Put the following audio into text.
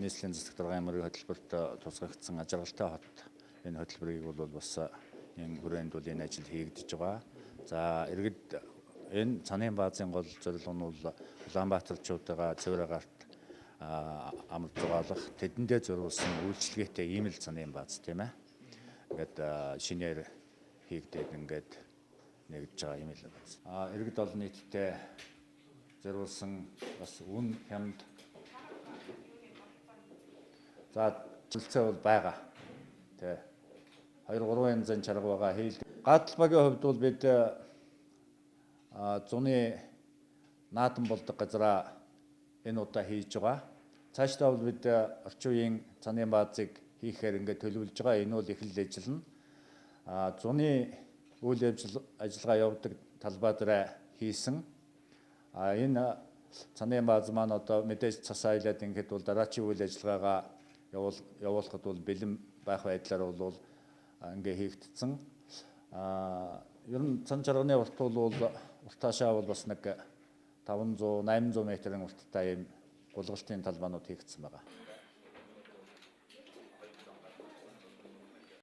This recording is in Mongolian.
Нийслэлийн засаг даргын мөрийн хөтөлбөрт тусгагдсан Ажаргалтай хот энэ хөтөлбөрийг бол бас энэ хүрээнд бол энэ ажил хийгдэж байгаа. За, иргэд энэ цанын баазын гол зорилго нь бол Улаанбаатарчуудаа цэвэр агаарт амар зугаалах, тэдэндээ зориулсан үйлчилгээтэй ийм л цанын бааз, тийм ээ. Ингээд шинээр хийгдээд ингээд нэгдэж байгаа юм л бааз. Иргэд олон нийтдээ зориулсан бас үн хямд. За, төлцөө бол байгаа. Тэ. 2 3 янзын чарга байгаа. Хийл. Гадал багийн хувьд бол бид зуны наадам болдог газараа энэ удаа хийж байгаа. Цаашдаа бол бид орчин үеийн цанын баазыг хийхээр ингээд төлөвлөж байгаа. Энэ бол эхлэл ажил нь. Зуны үйл ажиллагаа явдаг талбай дээр хийсэн. Энэ цанын бааз маань одоо мэдээж цас айлаад ингээд бол дараачийн үйл ажиллагаагаа явуулахад бол бэлэн байх байдлаар бол ингээ хийгдсэн. Ер нь цан чарганы урт бол уртаашаа бол бас нэг 500 800 метрийн урттай ийм гулгалтын талбайнууд хийгдсэн байгаа.